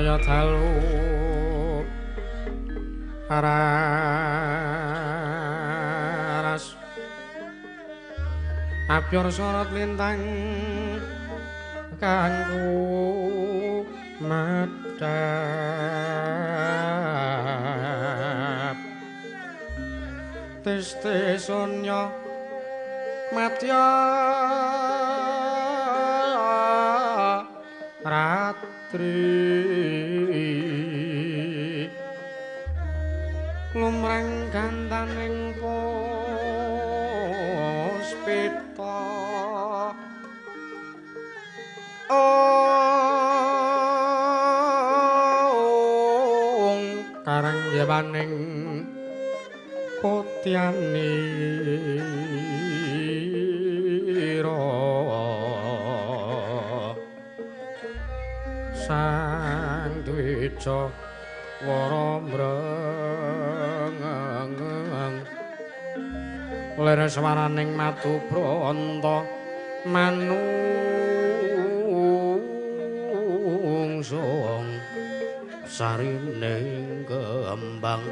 Raya dalu ras apyor sorot lintang kanggo madhap tiste sunya madya ratri lumrang gantaning puspita ong karang jewaning putyanira sang dwija wara mrengeng lir swaraning matu bronto manungsung sarining kembang.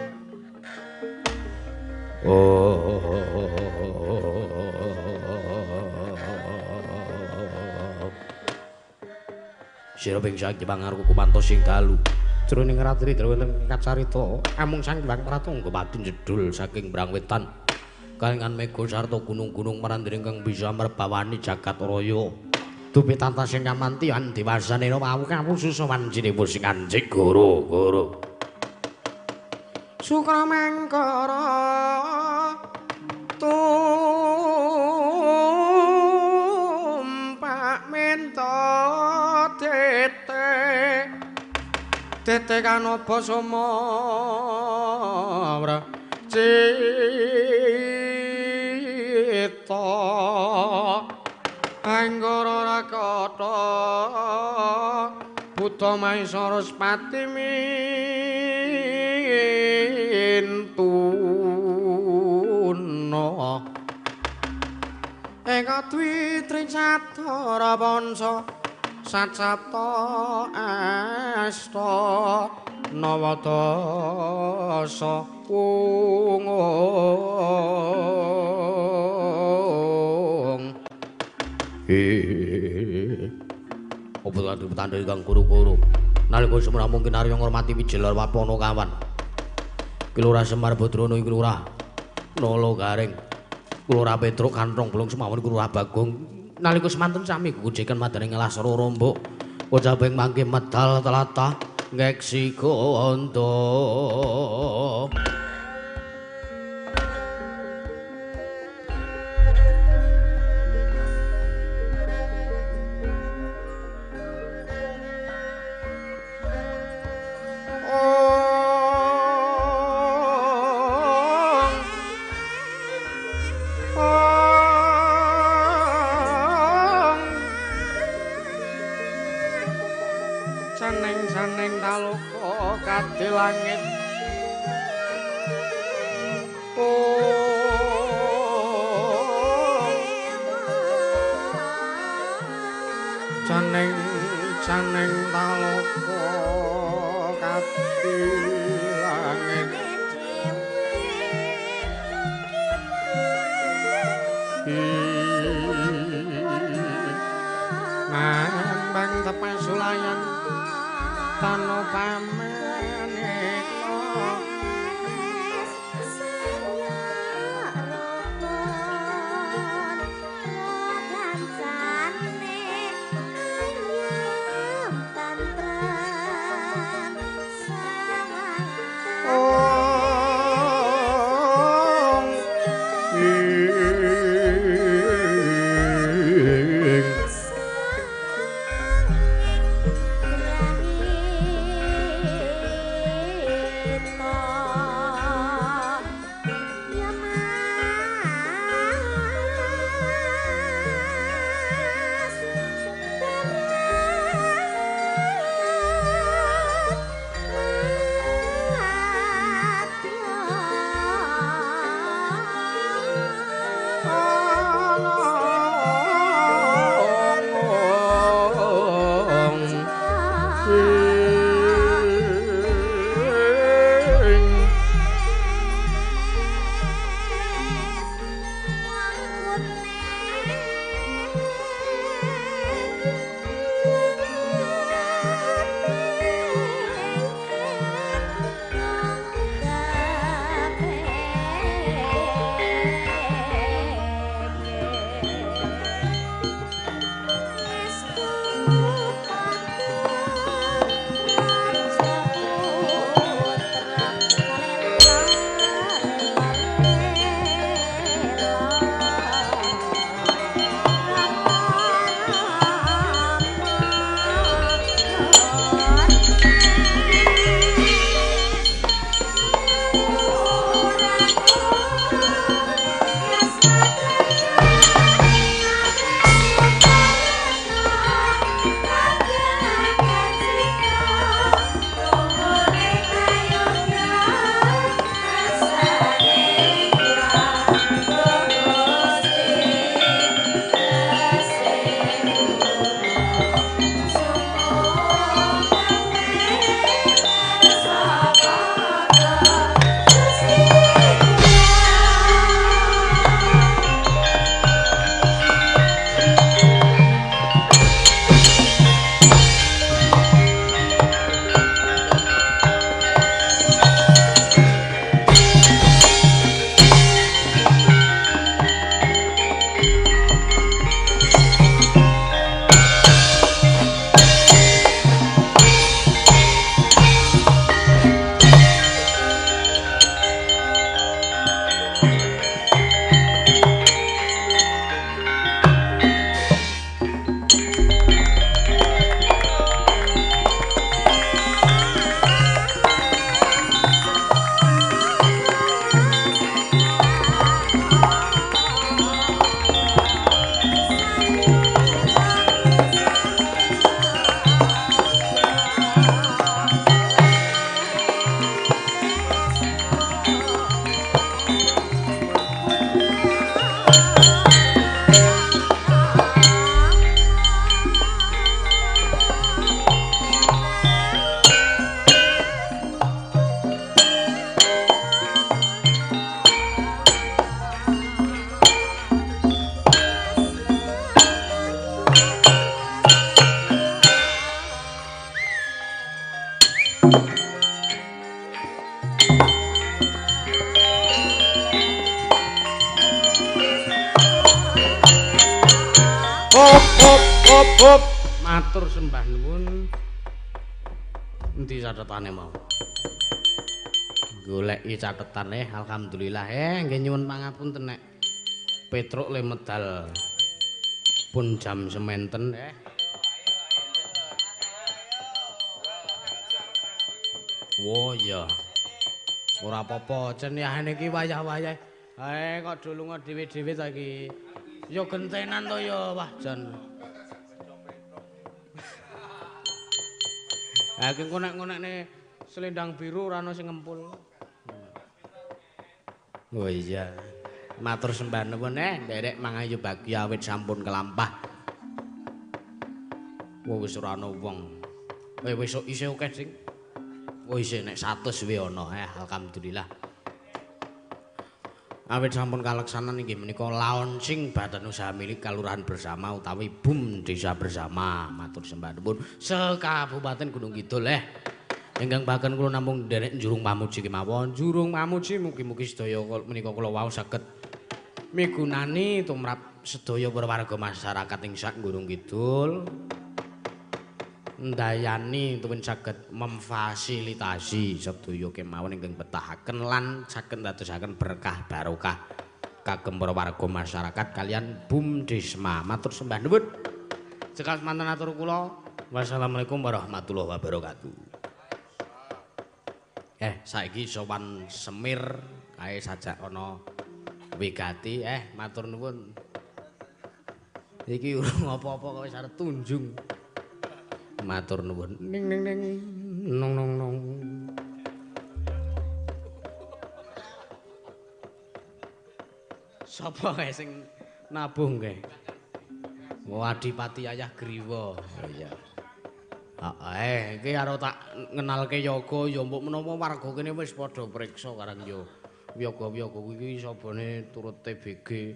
Sira ping sang Hyang Arku kumantos sing dalu jroning ratri wonten kacarita amung sang Hyang Pratangga pati jedul saking Brangwetan kalingan mega sarta gunung-gunung marandra ingkang bisa merbawani jagat raya dupi tata sing kamantihan dewasanena wau kawususa wancinipun sing anjing goro-goro Sukra mangkara tumpak menta tete tete kanaba soma cita anggara rakata buta maisara spati mintuna eka dwi tricatara panca sat-sapta asta nawadasa ung. Apa tandha kang guru-guru nalika semra mungkin Arya ngormati wijilar wapana kawan Ki Lurah Semar Badrana iki Lurah Nala Garing Lurah Petruk Kanthong Blong Semawon Lurah Bagong nalika semanten sami gujekan madane ngelas rorombok pocaping mangke medal tlatah ngeksi gondo. Saning taloka kadhe langit Caning caning taloka kadhe langit Mambang tepasulayan tanu pamenika Hop hop matur sembah nuwun. Endi catetane mau? Goleki catetane, alhamdulillah nggih nyuwun pangapunten nek Petruk le medal pun jam sementen Wo iya. Ora apa-apa, cen yahene iki wayah-wayah. Hae kok do lunga dhewe-dhewe ta iki. Ya gentenan to ya, wah jan. Ha iki engko nek ngonekne selendang biru ora ana sing ngempul. Oh iya. Matur sembah nuwun nderek mangayu bagya awit sampun kelampah. Wah wis ora ana wong. Wis isih akeh sing. Oh isih nek 100 wae ana. Alhamdulillah. Awit sampun kaleksanan inggih menika launching Badan Usaha Milik Kalurahan Bersama utawi BUM Desa Bersama. Matur sembah nuwun sekabupaten Gunung Kidul Ingkang baken kula namung nderek njurung pamuji kemawon. Njurung pamuji mugi-mugi sedaya menika kula wau saged migunani tumrap sedaya warga masyarakat ing sak Gunung Kidul. Ndayani tuwin saged memfasilitasi sedaya kemawon ingkang betahaken lan saged ndadosaken berkah barokah kagem para warga masyarakat kalian BUM Desma. Matur sembah nuwun. Cekap semanten atur kula. Wassalamualaikum warahmatullahi wabarakatuh. Saiki sowan Semir kae sajak ana wigati. Matur nuwun. Iki urung apa-apa kok wis arep tunjung. Matur nuwun. Ning ning ning nong nong nong. Sapa kae sing nabuh kae? Oh, Adipati Ayah Griwa. Oh iya. Heeh, iki karo tak ngenalke yoga ya mbok menawa warga kene wis padha priksa karang ya. Yoga-yoga kuwi sabane turut TBG.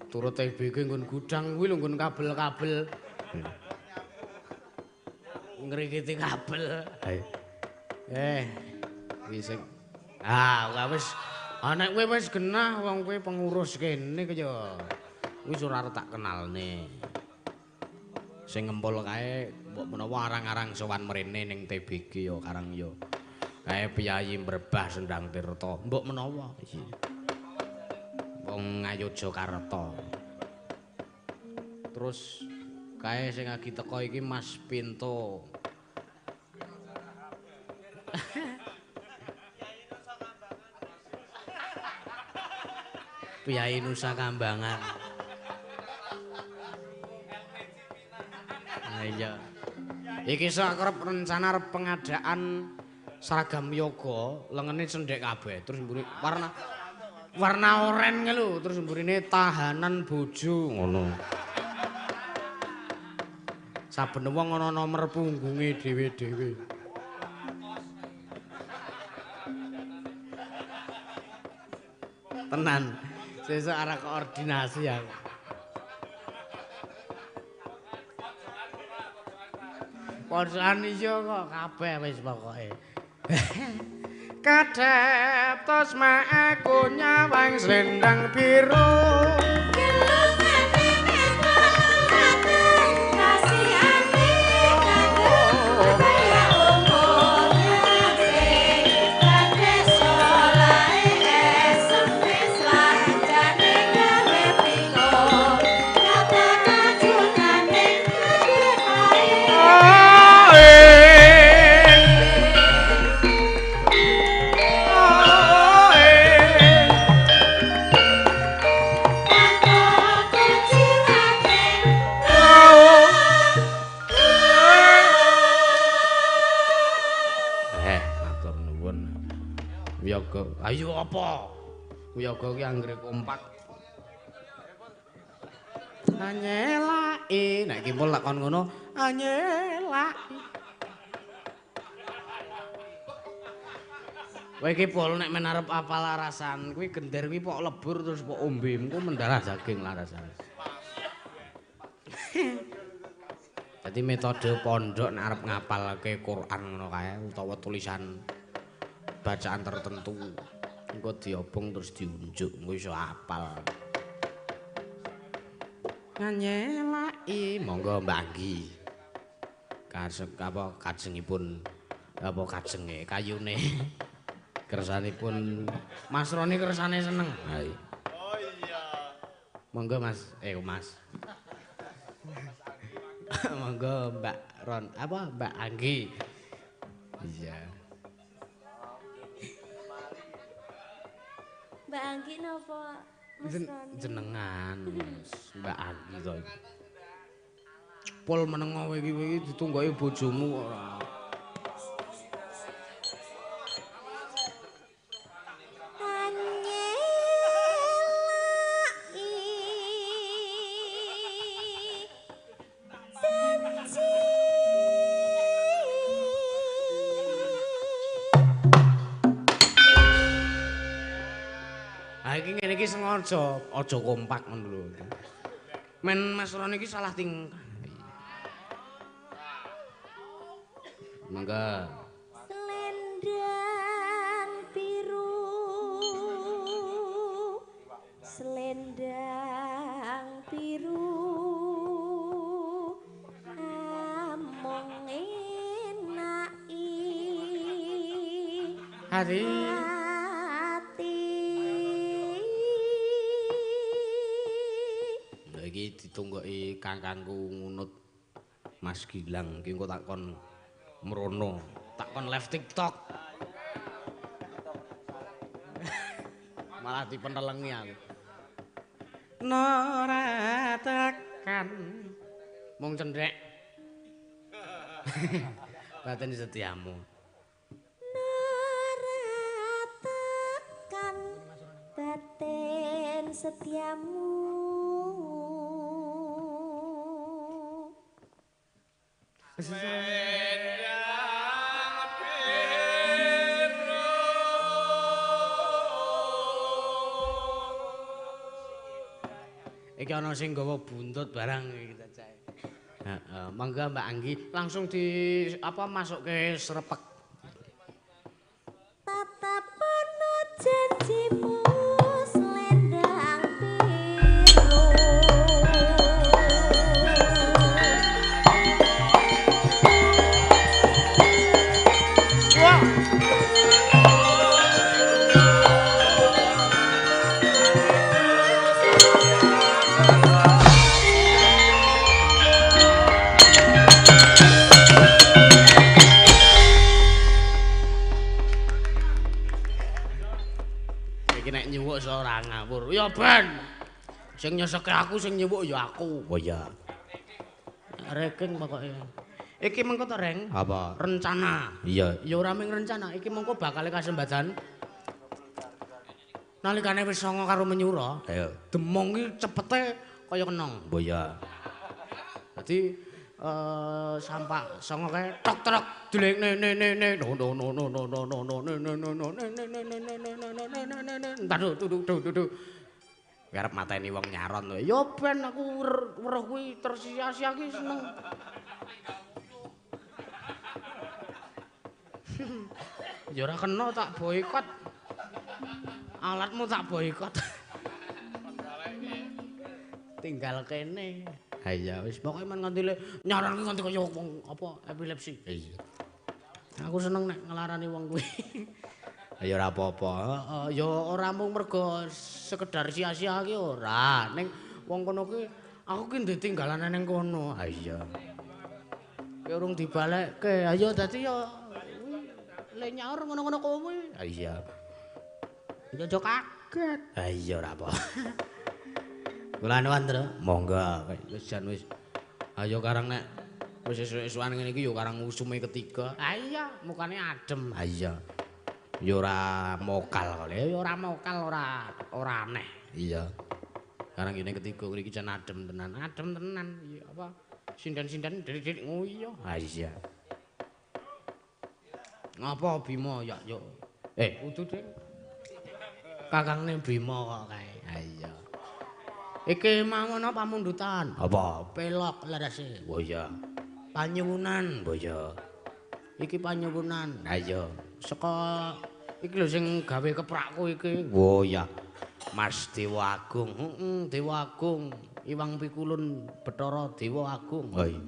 Turut TBG nggon gudang kuwi lho nggon kabel-kabel. Ngrikiti kabel. Iki sing wis nek kowe wis genah wong kowe pengurus kene ki ya. Wis ora arep tak kenalne. Sing ngempul kae mbok menawa arang-arang sowan mrene ning TBG ya karang ya. Kae piyayi Mbrebah Sendang Tirta. Mbok menawa iki. Wong Ngayogyakarta. Terus kae sing agi teko iki Mas Pinto. Piyayi Nusa Kambangan. Iya. Iki sak kerep rencana arep pengadaan seragam yoga, lengene cendhek kabeh, terus mburi warna warna oren kae lho, terus mburine tahanan bojo ngono. Saben wong ana nomer punggunge dhewe-dhewe. Tenan, sesuk arep koordinasi aku. Pojokan iya kok kabeh wis pokoke. Kadhep tos aku nyawang selendang biru. Ayo apa? Wiyaga ki anggere kompak. Anyelaki, nek kimpul lak kon ngono, anyelaki. Kowe iki pol nek men arep apal larasan, kuwi gender kuwi pok lebur terus pok ombe, engko mendarah daging larasan. Dadi metode pondok nek arep ngapalke Quran ngono kae utawa tulisan bacaan tertentu engko diobong terus diunjuk engko iso apal. Nganyelaki monggo Mbak Anggi. Kasek apa kajengipun apa kajenge kayune. Kersanipun Mas Roni kersane seneng. Ha iya. Oh iya. Monggo Mas, Mas. Monggo Mbak Ron, apa Mbak Anggi. Iya. Mbak Anggi napa Mas Roni? Jenengan Mbak Anggi to. Pol meneng kowe iki ditunggoki bojomu kok ora. Iki sengaja aja kompak ngono lho. Men Mas Ron iki salah tingkah. Monggo. Selendang biru. Selendang biru. Among enaki. Hari iki ditunggoki kangkangku ngunut Mas Gilang iki engko tak kon mrono, tak kon live TikTok. Malah dipentelengi aku. Ora tekan mung cendhek. Batin setiamu. Ora tekan batin setiamu. Selendang biru. Iki ana sing nggawa buntut barang iki cacahe. Heeh, monggo Mbak Anggi langsung di apa masukke srepek. Tatapono janjimu selendang biru. Iki nek nyuwuk ora ngawur. Ya ben. Sing nyeseke aku sing nyuwuk ya aku. Oh iya. Reking pokoke. Iki mengko to, Reng? Apa? Rencana. Iya. Ya ora mung rencana, iki mengko bakal kasembadan. Nalikane wis songo karo menyura, ayo. Demung iki cepete kaya kenong. Oh iya. Dadi sampak songo kae tok trok dilek ne ne ne ne no no no no no no no no ne ne no no ne ne ne ne ne ne ne ne ne ne ne entar du du du du du arep mateni wong nyaron to. Ya ben aku weruh kuwi tersia-sia ki seneng. Ya ora kena tak boikot. Alatmu tak boikot. Tinggal kene. Ha iya wis pokoke men nganti le nyaran ki nganti kaya wong apa epilepsi. Iya. Aku seneng nek nglarani wong kuwi. Ya ora apa-apa. Heeh, ya ora mung mergo sekedar sia-sia ki ora. Ning wong kono ki aku ki ndek tinggalane ning kono. Ha iya. Ki urung dibalekke. Ha iya dadi ya le nyaur ngono-ngono kuwi. Ha iya. Ya aja kaget. Ha iya ora apa. Kula nuwun, Tru. Monggo. Wis jan wis. Ayo karang nek wis esuk-esukan ngene iki ya karang usume ketiga. Ha iya, mukane adem. Ha iya. Ya ora mokal kali. Ya ora mokal, ora ora aneh. Iya. Karang ngene ketiga iki jan adem tenan. Adem tenan. Iya apa sinden-sinden didik-didik ngoyo. Ha iya. Ngapa Bima ya yo. Udu Ding. Kakangne Bima kok kae. Ha iya. Iki mau ana pamundutan. Apa? Pelok lerese. Oh iya. Panyuwunan. Oh iya. Iki panyuwunan. Ha iya. Saka iki lho sing gawe keprakku iki. Oh iya. Mas Dewa Agung. Heeh, Dewa Agung. Iwang Pikulun Bathara Dewa Agung. Ha iya.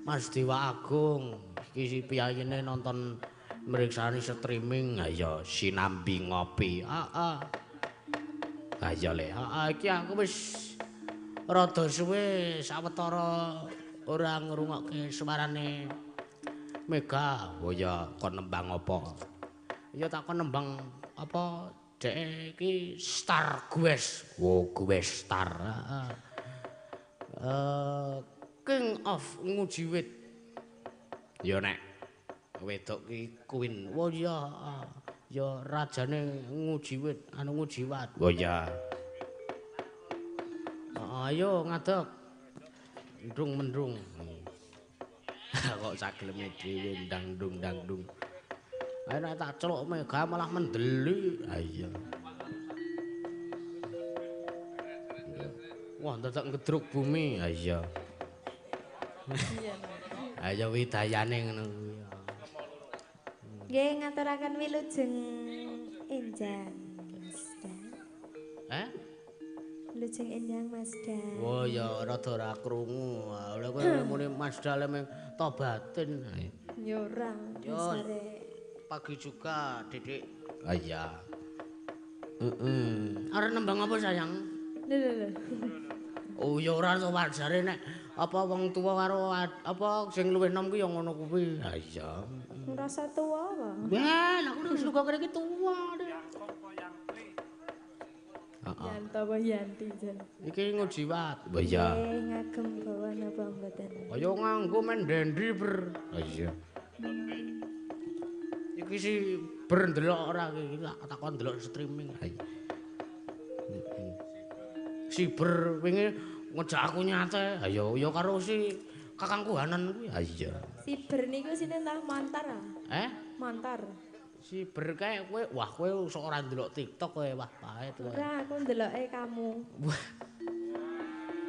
Mas Dewa Agung iki si piyayine nonton mriksani streaming. Ha iya sinambi ngopi. Heeh. Ha iya le. Heeh iki aku wis rada suwe sawetara ora ngrungokke suarane Mega. Oh iya kon nembang apa? Ya tak kon nembang apa dhek iki star guest. Oh guest star. Heeh. King of Ngujiwit. Ya nek wedok ki queen. Oh iya, ya rajane Ngujiwit, anu Ngujiwat. Oh iya. Ayo ngadeg. Ndung mendung. Kok sageleme dhewe ndang ndung ndang ndung. Ayo nek tak celuk Mega malah mendeli. Ha iya. Wah, dadak ngedruk bumi. Ha iya. Ayo widayane ngono kuwi. Nggih ngaturaken wilujeng enjang Mas Dan. Eh? Wilujeng enjang Mas Dan. Oh ya rada ora krungu. Lha kowe muni Mas Dan meng tobatin. Ya ora, dasare. Pagi juga, Didik. Ah iya. Heeh. Arep nembang apa sayang? Lho lho lho. Oh ya ora to wajare nek apa wong tuwa karo apa sing luwih enom ku ya ngono kuwi. Ha iya. Ngrasa tuwa apa? Wah, lha aku wis luga kene iki tuwa. Heeh. Yanto apa Yanti jan. Iki Ngujiwat. Oh iya. Ngagem bawa napa mboten? Kaya nganggo mendendi ber. Ha iya. Iki si ber ndelok ora iki tak kon ndelok streaming. Ha iya. Si ber wingi ngejak aku nyate. Ha ya ya karo si kakangku Hanan kuwi. Ha iya. Si ber niku sinten ta Montar ah? Eh? Montar. Si ber kae kowe wah kowe sok ora ndelok TikTok kowe wah pahit kowe. Ora aku ndeloke kamu. Wah.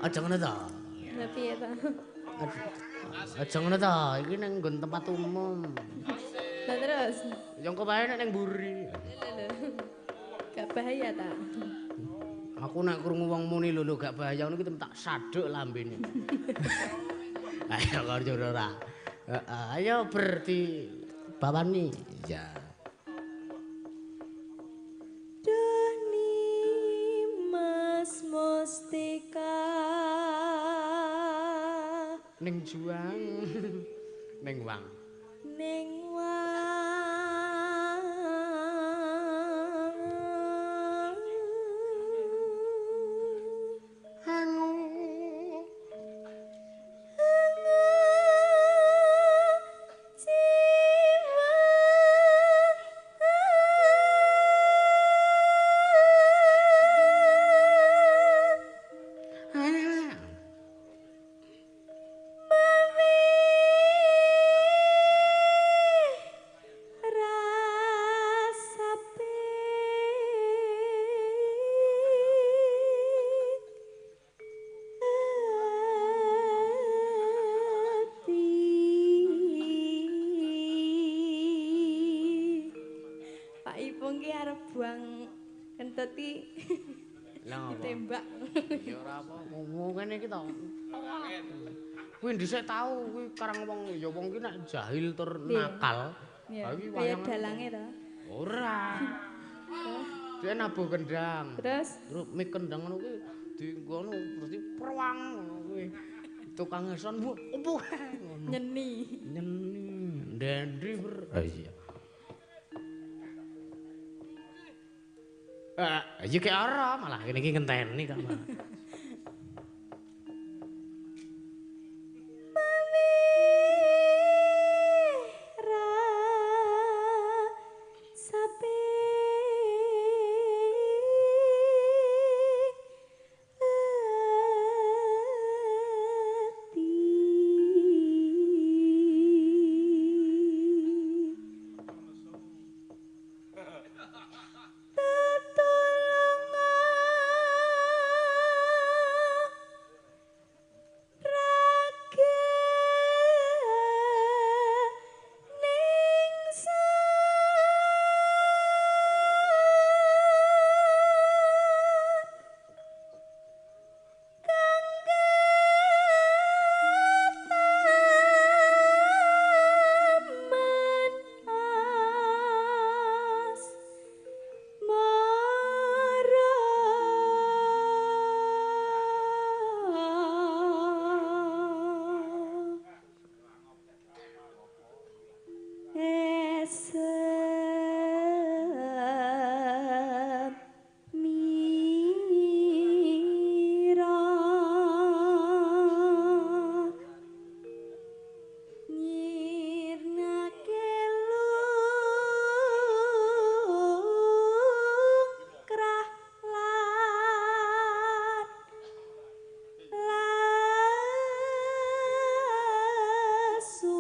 Aja ngono ta. Lah piye ta? Aja ngono ta, iki ning nggon tempat umum. Lah terus? Ya engko bae nek ning mburi. Lho lho. Gak bahaya ta? Aku nek krungu wong muni lho lho gak bahaya ngono iki tak saduk lambene. Ayo karo ora. Heeh, ayo berdi bawani. Iya. Duh Mas Mustika ning juang ning wang ning wang hangu jiwa Ditembak. Ya ora apa, ngomong kene iki to. Kuwi dhisik tau kuwi karang wong ya wong ki nek jahil tur nakal. Ha iki kaya dalange to. Ora. Dia nabuh kendang. Terus terus mik kendang ngono kuwi dienggo ngono berarti perwang ngono kuwi. Tukang ngeson bu opo ngono. Nyeni. Nyeni. Ndendi ber. Ha iya. Ah, iki ora malah kene iki ngenteni kok malah. Mami ra sapi ati tetulungan Semira nyirnake lungkrah lan lesu.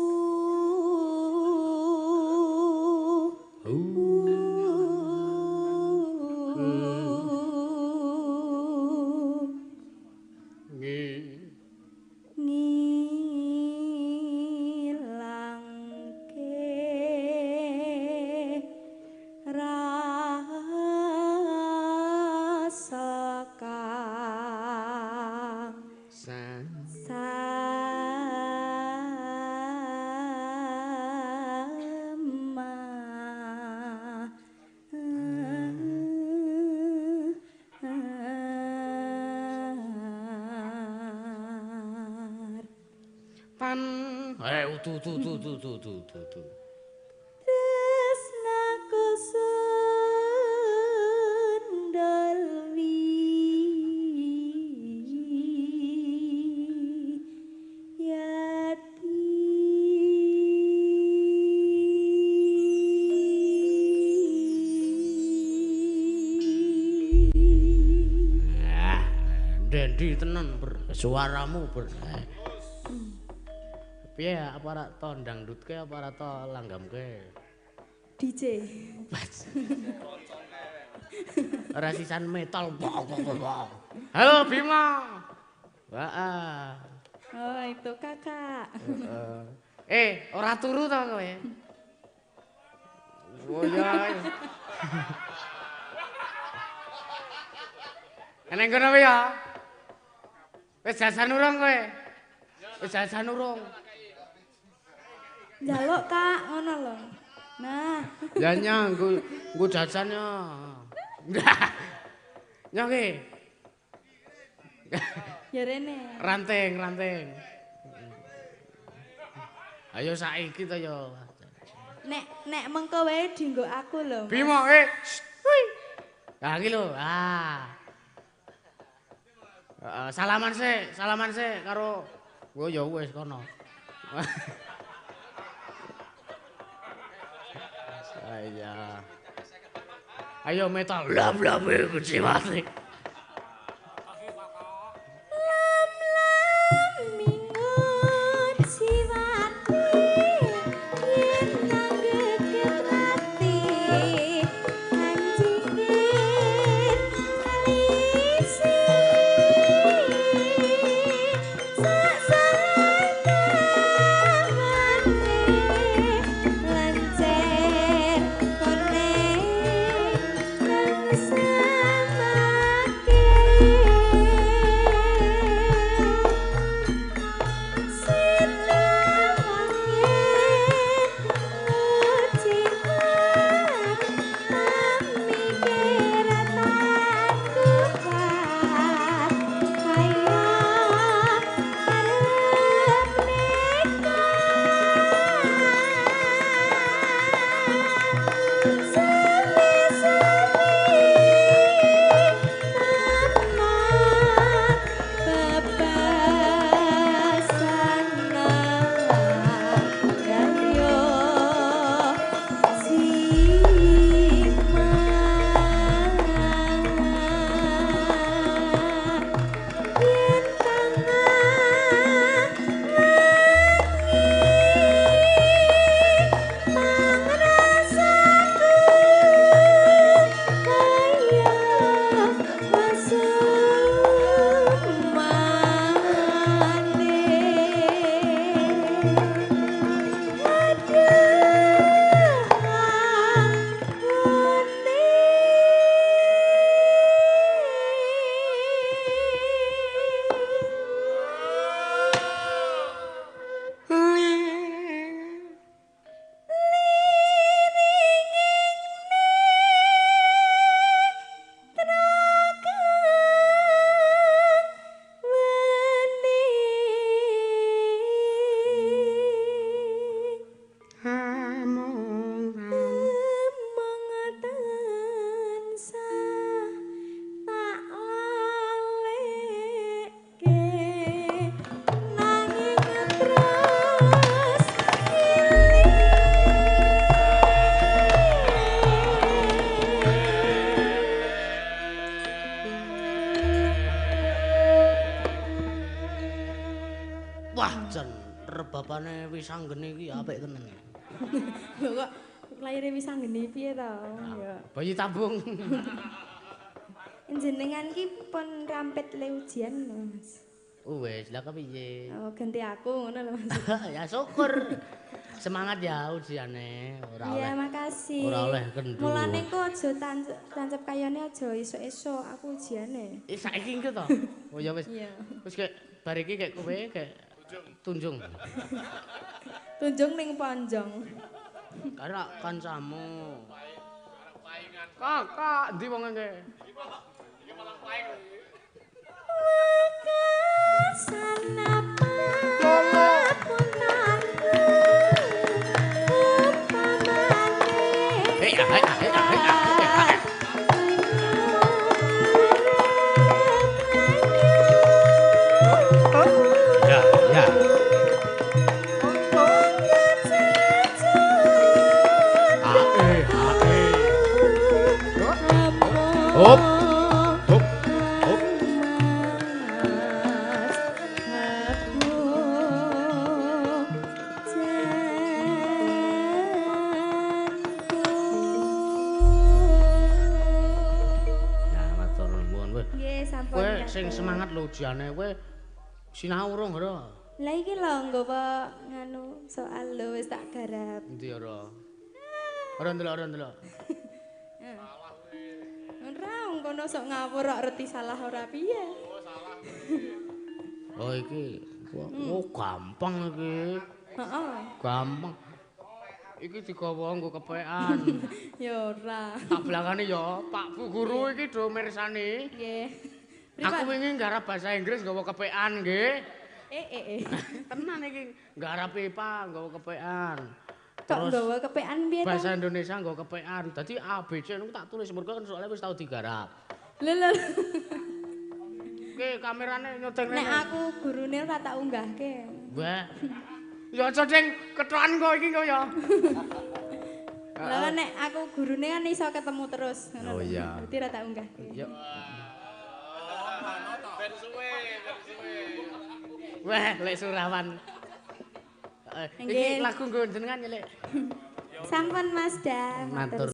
Ngilangke rasa kang sama. Tan eh utu tu tu tu tu tu tu tu. Tresnaku sundal wiyati. Ah, dendi tenan ber suaramu ber. Piye apa ora to dangdutke apa ora to langgamke? DJ. Ora sisan metal. Halo Bima. Wah. Oh, itu kakak. Eh, ora turu to kowe? Oh ya. Eneng kono ya? Wis jajan urung kowe? Wis jajan urung? Njaluk Kak, ngono lho. Nah. Ya nyang, nggo jajan ya. Nyang ki. Ya rene. Ranting, ranting. Ayo saiki to ya. Nek nek mengko wae dienggo aku lho. Bimo eh. Wih. Lah iki lho. Ah. Salaman sik karo oh ya wis kono. Iya. Ayo metal lam lam kuciwati. Lam lam mingut ciwati yen nanggegep ati anjingir alisi sak salawane lancer kone nang sama. wisanggeni iki apik tenan. Lho kok laire wisanggeni piye to? Ya. Bayi tabung. Jenengan ki pun rampet le ujian lho, Mas. Wis, lah kepiye? Oh, ganti aku ngono lho, Mas. Ya syukur. Semangat ya ujiane, ora oleh. Iya, makasih. Ora oleh kendu. Mulane kok aja tancep kayane aja esuk-esuk aku ujiane. Eh saiki engko to. Oh ya wis. Iya. Wis kek bar iki kek kowe kek tunjung. Tunjung ning Ponjong. Karena kancamu. Kakak, endi wong engke? Iki malang paing. Ya, ya. Hop. Hop. Hop. Nah, matur nuwun kowe. Nggih, sampun. Kowe sing semangat lho ujiane kowe sinau urung ora? Lah iki lho nggawa nganu soal lho wis tak garap. Endi ora? Ora ndelok, ora ndelok. Ora kono sok ngawur kok reti salah ora piye. Oh iki, oh gampang iki. Heeh. Gampang. Iki digawa nggo kepekan. Ya ora. Tak belakane ya, Pak Bu Guru iki do mirsani. Nggih. Aku wingi nggarap bahasa Inggris nggawa kepekan nggih. Tenan iki nggarap IPA nggawa kepekan. Kok nggawa kepekan piye to? Bahasa Indonesia nggawa kepekan. Dadi A B C niku tak tulis mergo kan soalnya wis tau digarap. Lho lho. Oke, kamerane nyuting rene. Nek aku gurune ora tak unggahke. Wah. Ya aja ding kethokan kok iki kok ya. Lah nek aku gurune kan iso ketemu terus ngono. Oh iya. Dadi ora tak unggahke. Yo. Ben suwe, ben suwe. Wah, Lek Surawan. Iki lagu nggo jenengan ya, Lek. Sampun Mas Dah. Matur